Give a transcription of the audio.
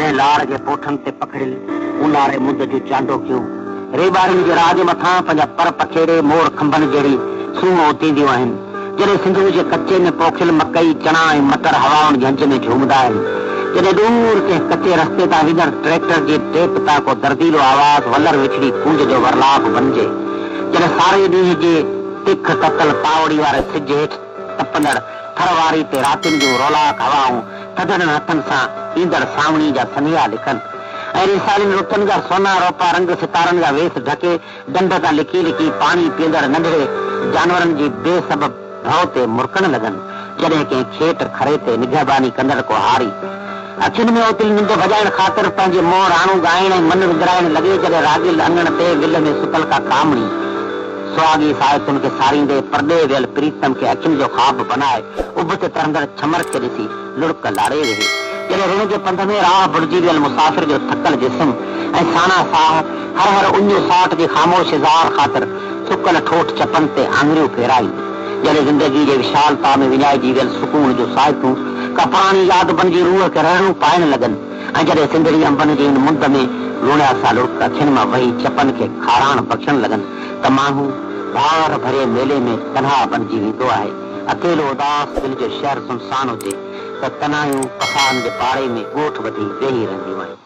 جڏهن لاڙ جي پوٺن تي پکڙيل اونهاري مند جون چانڊوڪيون ريٻارين جي راڄ مٿان پنهنجا پر پکيڙي مور کنڀن جهڙي سونهن اوتينديون آهن، جڏهن سنڌوء جي ڪچي ۾ پوکيل مڪئي، چڻا ۽ مٽر هوائن جي هنج ۾ جهومندا آهن، جڏهن ڏور ڪنهن ڪچي رستي تان ويندڙ ٽريڪٽر جي ٽيپ تان ڪو درديلو آواز ولر وڇڙي ڪونج جو ورلاپ بنجي، جڏهن ساري ڏينهن جي تک تتل تاوڙي واري سج هيٺ تپندڙ ٿر واري تي راتين جون رولاڪ هوائون ٿڌڙن هٿن سان ايندڙ سانوڻي جا سنيها لکن ۽ ريسالين رتن جا سونا روپا رنگ ستارن جا ويس ڍڪي ڍنڍ تان لڪي لڪي پاڻي پيئندڙ ننڍڙي جانورن جي بي سبب ڀؤ تي مرڪڻ لڳن، جڏهن ڪنهن کيٽ کري تي نگهباني ڪندڙ ڪو هاري اکين ۾ اوتيل ننڊ ڀڄائڻ خاطر پنهنجي منهن راڻو ڳائڻ ۽ من وندرائڻ لڳي، جڏهن راڳيل اڱڻ تي ول ۾ ستل ڪا ڪامڻي سهاڳي ساهتن کي ساريندي پرڏيهه ويل پريتم کي اکين جو خواب بنائي اڀ تي ترندڙ ڇمر کي ڏسي لڙڪ لاڙي ويهي. جڏهن رڻ جي پنڌ ۾ راهه ڀلجي ويل مسافر جو ٿڪل جسم ۽ ساڻا ساهه هر هر اڃ ساٺ جي خاموش اظهار خاطر سڪل ٺوٺ چپن تي آڱريون ڦيرائين. جڏهن زندگي جي وشالتا ۾ وڃائجي ويل سڪون جون ساهتون ڪا پراڻي ياد بنجي روح کي رهڙون پائڻ لڳن ۽ جڏهن سنڌڙي انبن جي ان مند ۾ لوڻيا سا لڙڪ اکين مان وهي چپن کي کاراڻ بخشڻ لڳن ته ماڻهو ڀانئر ڀري ميلي ۾ تنها بنجي ويندو آهي. اڪيلو اداس دل جو شهر سنسان هجي ته تنهايون پساهن جي پاڙي ۾ ڳوٺ ٻڌي ويهي رهنديون آهن.